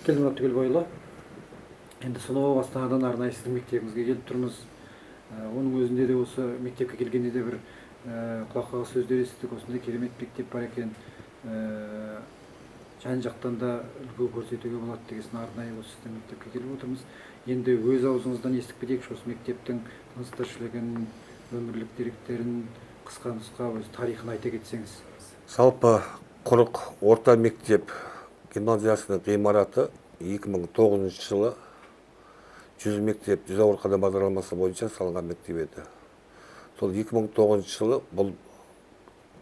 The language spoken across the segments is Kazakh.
Келдімұрат Түгелбайұлы, енді сонау Астанадан арнайы сіздің мектебіңізге келіп тұрмыз. Оның өзінде де осы мектепке келгенде де бір құлаққа сөздер естідік, осындай керемет мектеп бар екен, жан жақтан да үлгі көрсетуге болады деген арнайы осы сіздің мектепке келіп отырмыз. Енді өз аузыңыздан естіп кетейікші осы мектептің тыныс тіршілігін, өмірлік деректерін, қысқа нұсқа өз тарихын айта кетсеңіз. Жалпы Құрық орта мектеп гимназиясының ғимараты 2009 жылы 100 мектеп, 100 аурухана бағдарламасы бойынша салынған мектеп еді. Сол 2009 жылы бұл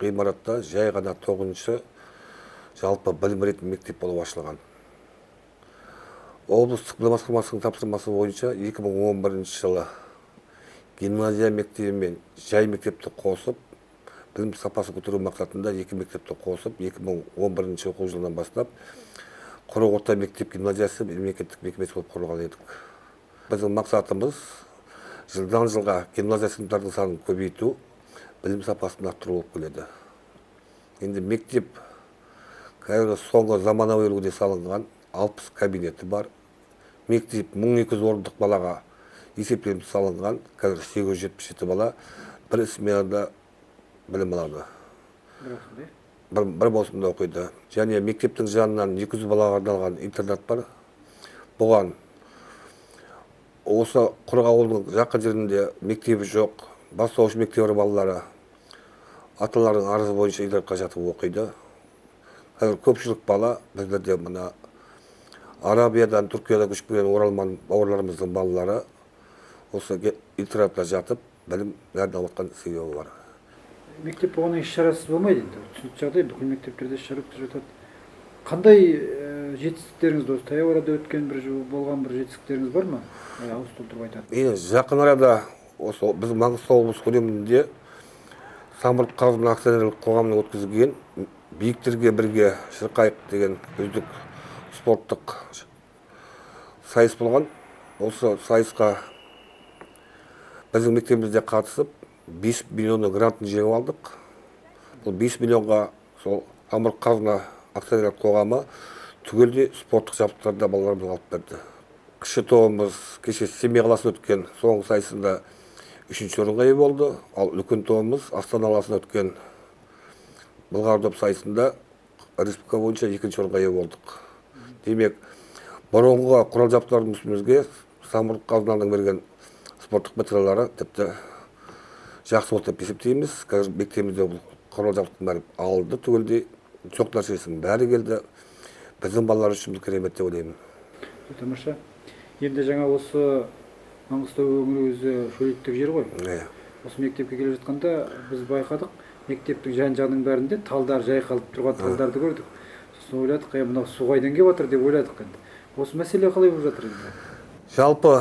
ғимаратта жай ғана 9-шы жалпы білім беретін мектеп болып ашылған. Облыстық білім басқармасының тапсырмасы бойынша 2011 жылы гимназия мектебі мен жай мектепті қосып, білім сапасын көтеру мақсатында екі мектепті қосып, 2011 оқу жылынан бастап Құрық орта мектеп гимназиясы мемлекеттік мекемесі болып құрылған едік. Біздің мақсатымыз жылдан жылға гимназия сыныптарының санын көбейту, білім сапасын арттыру болып келеді. Енді мектеп қазір соңғы заманауи үлгіде салынған 60 кабинеті бар. Мектеп 1200 орындық балаға есептеліп салынған, қазір 877 бала бір сменада білім алады. Бір маусымда оқиды. Және мектептің жанынан 200 балаға арналған интернат бар. Бұған осы Құрық ауылының жақын жерінде мектебі жоқ, бастауыш мектебі балалары аталарының арызы бойынша интернатқа жатып оқиды. Қазір көпшілік бала біздерде мына Арабиядан, Түркиядан көшіп келген оралман бауырларымыздың балалары осы интернатта жатып білім нәрін алып жатқан себебі бар. Мектеп болғаннан еш шарасыз болмайды енді. Түсінікті жағдай, бүкіл мектептерде іс шара өткізіп жатады. Қандай жетістіктеріңіз осы таяу арада өткен бір жыл болған бір жетістіктеріңіз бар ма? Ауыз толтырып айтады. Енді жақын арада осы біздің Маңғыстау облысы көлемінде Самұрық Қазына акционерлік қоғамының өткізген биіктерге бірге шырқайық деген үздік спорттық сайыс болған. Осы сайысқа біздің мектебімізде қатысып 5 миллионның грантын жеңіп алдық. Бұл 5 миллионға сол Самұрық Қазына акционерлік қоғамы түгелдей спорттық жабдықтарды балаларымызға алып берді. Кіші тобымыз кеше Семей қаласында өткен соңғы сайысында 3-ші орынға ие болды. Ал үлкен тобымыз Астана қаласында өткен былғары доп сайысында республика бойынша 2-ші орынға ие болдық. Демек, бұрынғы құрал жабдықтардың үстімізге Самұрық Қазынаның берген спорттық материалдары тіпті жақсы болды деп есептейміз. Қазір мектебімізде бұл құрал жабдықтың бәрі алынды түгелдей, жоқ нәрсесінің бәрі келді. Біздің балалар үшін бұл керемет деп ойлаймын. Тамаша. Енді жаңа осы Маңғыстау өңірі өзі шөлейттік жер ғой. Осы мектепке келе жатқанда біз байқадық, мектептің жан-жағының бәрінде талдар жайқалып тұрған талдарды көрдік. Сосын ойладық, мынау су қайдан келіп жатыр деп ойладық енді. Осы мәселе қалай болып жатыр енді? Жалпы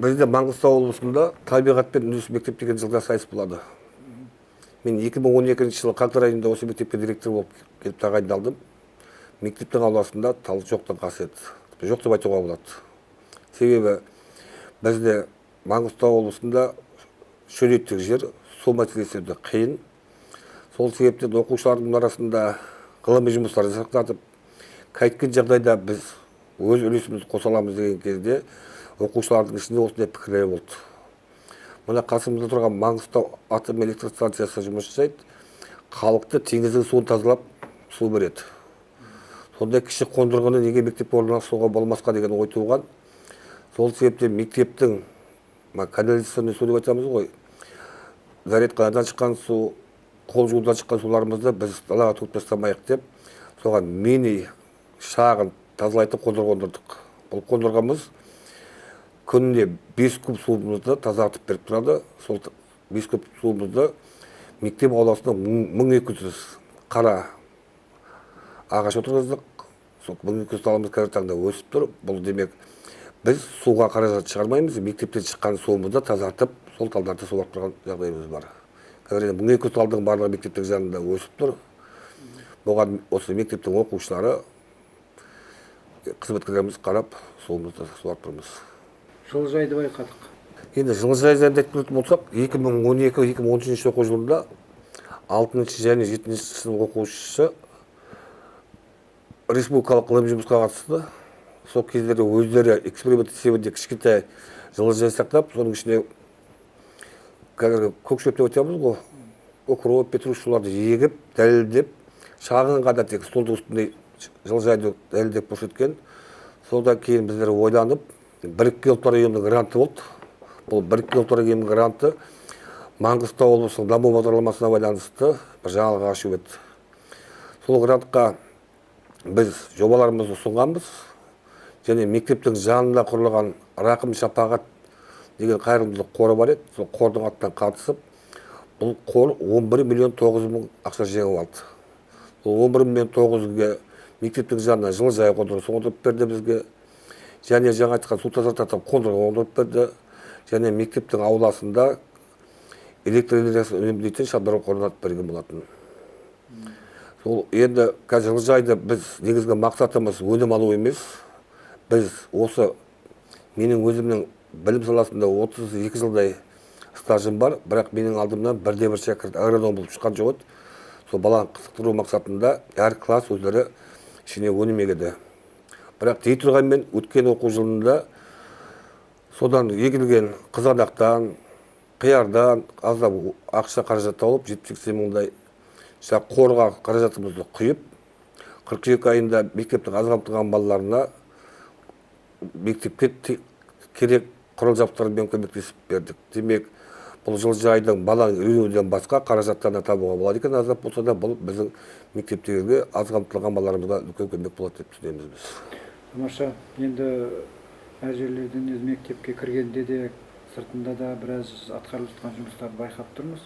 бізде Маңғыстау облысында табиғатпен үндес мектеп деген жылда сайыс болады. Мен 2012 жылы қаңтар айында осы мектепке директор болып келіп тағайындалдым. Мектептің ауласында тал жоқтың қасы еді. Жоқ деп айтуға болады. Себебі бізде Маңғыстау облысында шөлейттік жер, су мәселесі өте қиын. Сол себептен оқушылардың арасында ғылыми жұмыстар жасақтатып, қайткен жағдайда біз өз үлесімізді қоса аламыз деген кезде оқушылардың ішінде осындай пікірлер болды. Мына қасымызда тұрған Маңғыстау атом электр станциясы жұмыс жасайды. Халықты теңіздің суын тазалап су береді. Сондай кіші қондырғыны неге мектеп орналастыруға болмасқа деген ой туған. Сол себептен мектептің канализационный су деп айтамыз ғой, дәретханадан шыққан су, қол жуудан шыққан суларымызды біз далаға төгіп тастамайық деп, соған мини шағын тазалайтын қондырғы қондырдық. Бұл қондырғымыз күніне 5 куб суымызды тазартып беріп тұрады. Сол 5 куб суымызды мектеп ауласына 1200 қара ағаш отырғыздық. Сол 1200 талымыз қазіргі таңда өсіп тұр. Бұл демек біз суға қаражат шығармаймыз, мектептен шыққан суымызды тазартып, сол талдарды суарып тұрған жағдайымыз бар. Қазір енді 1200 талдың барлығы мектептің жанында өсіп тұр. Бұған осы мектептің оқушылары, қызметкерлеріміз қарап, суымызды суарып тұрмыз. Жылыжайды байқадық. Енді жылыжай жайында айтып кететін болсақ, 2012-2013 оқу жылында 6-шы және 7-ші сынып оқушысы республикалық ғылыми жұмысқа қатысты. Сол кездері өздері эксперимент есебінде кішкентай жылыжай сақтап, соның ішіне қазіргі көк шөп деп айтамыз ғой, укроп, петрушкаларды егіп, дәлелдеп, шағын ғана тек столдың үстінде жылыжайды дәлелдеп көрсеткен. Содан кейін біздер ойланып, Біріккен Ұлттар Ұйымының гранты болды. Бұл Біріккен Ұлттар Ұйымының гранты Маңғыстау облысының даму бағдарламасына байланысты бір жаңалық ашу еді. Сол грантқа біз жобаларымызды ұсынғанбыз. Және мектептің жанында құрылған Рақым Шапағат деген қайырымдылық қоры бар еді. Сол қордың атынан қатысып, бұл қор 11 миллион 9 мың ақша жеңіп алды. Бұл 11 миллион 9-ге мектептің жанына жылыжай қондырғысы қондырып берді бізге. Және жаңа айтқан су тазартатын қондырғы қондырып берді. Және мектептің ауласында электр энергиясын үнемдейтін шамдар орнатып берген болатын. Сол енді қазір жылыжайды біз негізгі мақсатымыз өнім алу емес. Біз осы менің өзімнің білім саласында 32 жылдай стажым бар, бірақ менің алдымнан бірде-бір шәкірт агроном болып шыққан жоқ еді. Сол баланы қызықтыру мақсатында әр класс өздері ішіне өнім егеді. Бірақ дей тұрғанмен өткен оқу жылында содан егілген қызанақтан, қиярдан аздап ақша қаражат тауып, 70-80 мыңдай қорға қаражатымызды құйып, қыркүйек айында мектептің аз қамтылған балаларына мектепке керек құрал жабдықтармен көмектесіп бердік. Демек, бұл жылыжайдың баланы үйренуден басқа қаражаттан да табуға болады екен, аздап болса да бұл біздің мектептегі аз қамтылған балаларымызға үлкен көмек болады деп түсінеміз біз. Тамаша. Енді әр жерлерден өз мектепке кіргенде де, сыртында да біраз атқарылып жатқан жұмыстарды байқап тұрмыз.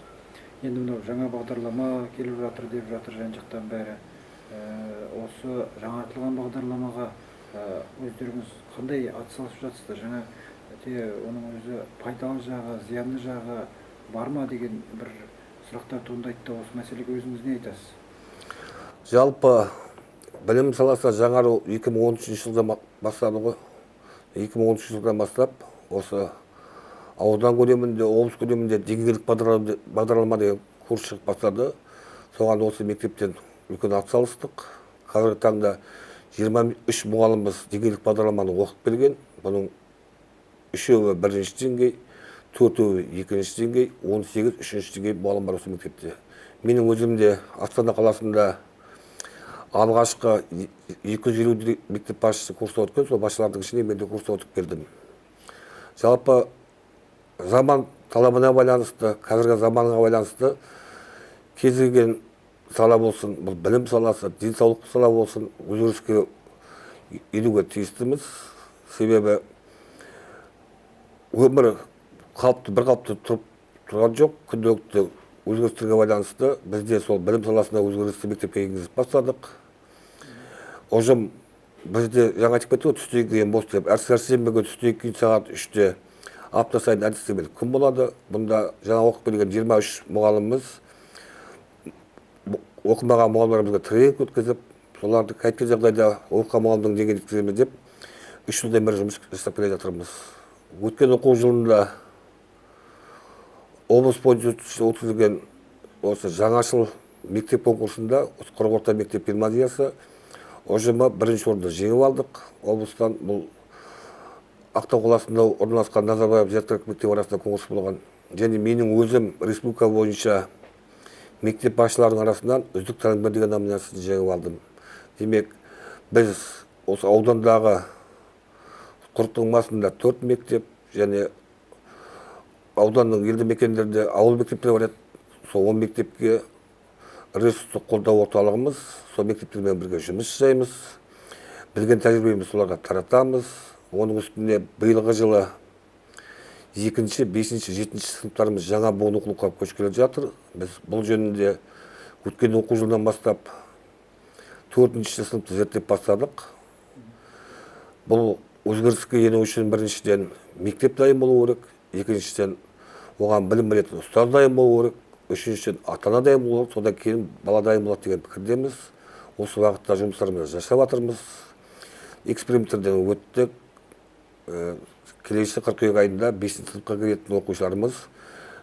Енді мынау жаңа бағдарлама келіп жатыр деп жатыр жан-жақтан бәрі. Осы жаңартылған бағдарламаға өздеріңіз қандай атсалысып жатсыздар? Жаңа оның өзі пайдалы жағы, зиянды жағы бар ма деген бір сұрақтар туындайды да, осы мәселеге өзіңіз не айтасыз? Жалпы білім саласы жаңару 2013 жылдан бастады ғой. 2013 жылдан бастап осы аудан көлемінде, облыс көлемінде деңгейлік бағдарлама деген курс шығып бастады. Соған осы мектептен үлкен атсалыстық. Қазіргі таңда 23 мұғаліміміз деңгейлік бағдарламаны оқып келген. Бұның үшеуі бірінші деңгей, төртеуі екінші деңгей, 18 үшінші деңгей мұғалім бар осы мектепте. Менің өзім де Астана қаласында алғашқы 250 мектеп басшысы курста өткен, сол басшылардың ішінде мен де курста өтіп келдім. Жалпы заман талабына байланысты, қазіргі заманға байланысты кез келген сала болсын, бұл білім саласы, денсаулық сала болсын, өзгеріске енуге тиістіміз. Себебі өмір қалыпты, бір қалыпты тұрып тұрған жоқ, күнделікті өзгерістерге байланысты бізде сол білім саласында өзгерісті мектепке енгізіп бастадық. Ұжым бізде жаңа айтып кетті ғой, түстен кейін бос деп, әр сәрсенбі күні түстен кейін сағат 3-те апта сайын әдістемелік күн болады. Бұнда жаңа оқып келген 23 мұғаліміміз оқымаған мұғалімдерімізге тренинг өткізіп, соларды қайткен жағдайда оқыған мұғалімнің деңгейіне жеткіземіз деп 3 жылдан бері жұмыс жасап келе жатырмыз. Өткен оқу жылында облыс бойынша өткізілген осы жаңашыл мектеп конкурсында Құрық орта мектеп гимназиясы ұжымы бірінші орынды жеңіп алдық. Облыстан бұл Ақтау қаласында орналасқан Назарбаев зияткерлік мектеп арасында конкурс болған. Және менің өзім республика бойынша мектеп басшыларының арасынан үздік тәлімгер деген номинацияны жеңіп алдым. Демек, біз осы аудандағы Құрықтың басында 4 мектеп және ауданның елді мекендерінде ауыл мектептері бар еді. Сол 10 мектепке ресурстық қолдау орталығымыз, сол мектептермен бірге жұмыс жасаймыз. Білген тәжірибемізді соларға таратамыз. Оның үстіне биылғы жылы 2-ші, 5-ші, 7-ші сыныптарымыз жаңа буын оқулыққа көшіп келе жатыр. Біз бұл жөнінде өткен оқу жылынан бастап 4-ші сыныпты зерттеп бастадық. Бұл өзгеріске ену үшін біріншіден мектеп дайын болу керек, екіншіден оған білім беретін ұстаз дайын болу керек, үшіншіден ата-ана дайын болу керек, содан кейін бала дайын болады деген пікірдеміз. Осы уақытта жұмыстарымызды жасап жатырмыз. Эксперименттерден өттік. Келесі қыркүйек айында 5-ші сыныпқа кіретін оқушыларымыз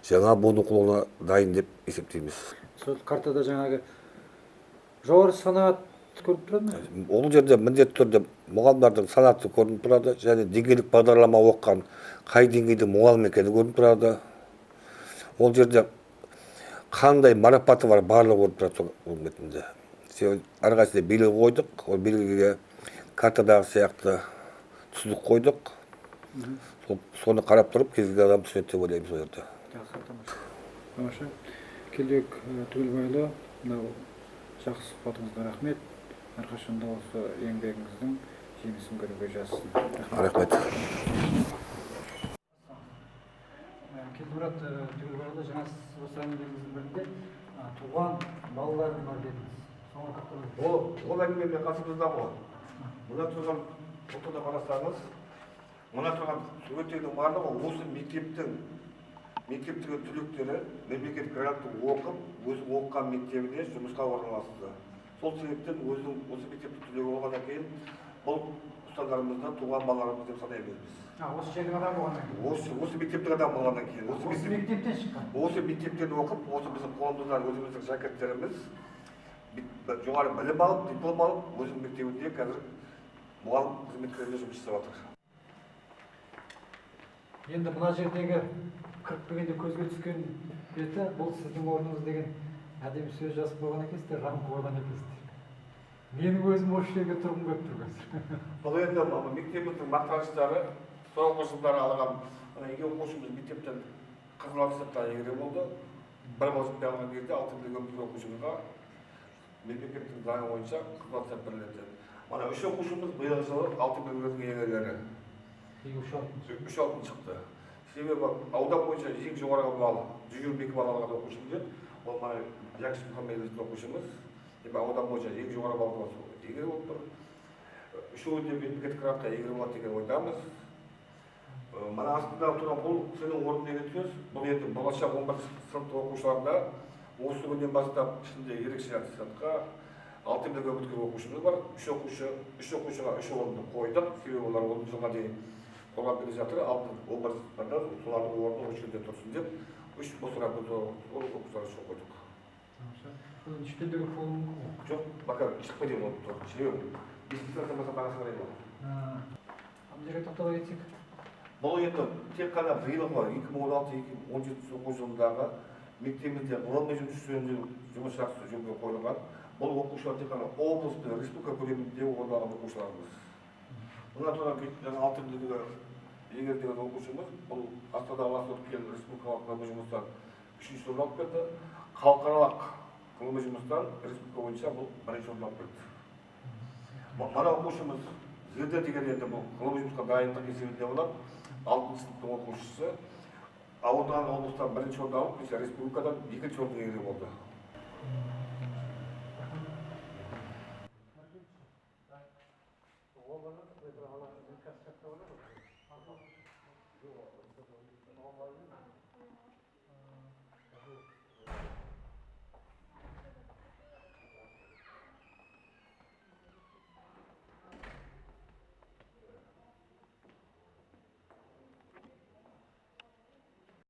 жаңа буын оқулығына дайын деп есептейміз. Сол картада жаңағы жоғары санат Көрініп тұрады ма? Ол жерде міндетті түрде мұғалімдердің санаты көрініп тұрады, және деңгейлік бағдарлама оқыған қай деңгейде мұғалім екені көрініп тұрады. Ол жерде қандай марапаты бар, барлығы көрініп тұрады сол бетінде. Себебі әрқайсысына белгі қойдық, ол белгіге картадағы сияқты түсінік қойдық. Соны қарап тұрып, кез келген адам түсінеді деп ойлаймын сол жерде. Жақсы, тамаша. Тамаша. Келдібек Түгелбайұлы, мынау жақсы сұхбатыңызға рахмет. Әрқашанда осы еңбегіңіздің жемісін көруге жазсын. Рахмет. Келдімұрат Түгелбайұлы, жаңа сіз осы әңгімеңіздің бірінде туған балаларым бар дедіңіз. Соңғы тоқталыңыз. Ол әңгімемен қасымызда ғой. Мына тұрған фотода қарасаңыз, мына тұрған суреттердің барлығы осы мектептегі түлектері мемлекеттік грантты оқып, өзі оқыған мектебіне жұмысқа орналасты. Сол себептен өзінің осы мектептің түлегі болғаннан кейін бұл ұстаздарымыздан туған балаларымыз деп санаймыз біз. Осы жердің адамы болғаннан кейін? Осы мектептің адамы болғаннан кейін. Осы мектептен шыққан? Осы мектептен оқып, осы біздің қолымыздан өзіміздің шәкірттеріміз жоғары білім алып, диплом алып, өзінің мектебінде қазір мұғалім қызметкерлеріне жұмыс жасап жатыр. Енді мына жердегі кіріп келгенде көзге түскен беті, бұл сіздің орныңыз деген әдемі сөз жазып қойған екенсіздер, рамка қойған екенсіздер. Менің өзім осы жерге тұрғым келіп тұр қазір. Бұл енді мектебіміздің мақтаныштары, соңғы жылдары алған екі оқушымыз мектептен қызыл аттестатқа иегері болды. Бір маусымда алған кезде алтын белгі үміткер оқушымызға мемлекеттің заңы бойынша қызыл аттестат беріледі. Мына үш оқушымыз биылғы жылы алтын белгінің иегерлері. Үш алтын шықты. Себебі аудан бойынша ең жоғарғы балл 122 балл алған оқушымыз еді. Ол мына Якшин Мұхамедовтің оқушымыз. Демек аудан бойынша ең жоғары балл иегері болып тұр. Үшеуі де мемлекеттік грантқа иегері болады деген ойдамыз. Мына астында тұрған бұл сенің орның деген сөз, бұл енді болашақ 11 сыныптың оқушыларында осы күннен бастап ішінде ерекше аттестатқа алтын белгі үміткер оқушымыз бар. Үш оқушыға үш орынды қойдық. Себебі олар 10 жылға дейін қорғап келе жатыр. Алтын 11 сыныптарда солардың орны осы жерде тұрсын деп үш бос орынды ол оқушыларға үшін қойдық. Бұл неше тілдегі болуы мүмкін ғой? Жоқ, пока шықпай деп болып тұр. Себебі бесінші сыныптан бастап бағасы қарайды ғой. Мына жерге тоқтала кетсек. Бұл енді тек қана биылғы 2016-2017 оқу жылындағы мектебімізде ғылыми жұмыс жөнінде жұмыс жақсы жөнге қойылған. Бұл оқушылар тек қана облыс пен республика көлемінде орын алған оқушыларымыз. Мына тұрған жаңа алтын белгі иегері деген оқушымыз бұл Астана қаласында өткен республикалық ғылыми жұмыстан үшінші орын алып келді. Халықаралық ғылыми жұмыстан республика бойынша бұл бірінші орын алып келді. Мына оқушымыз Зерде деген енді бұл ғылыми жұмысқа дайындық есебінде болады. Алтыншы сыныптың оқушысы аудан облыстан бірінші орын алып, кеше республикадан екінші орын иегері болды.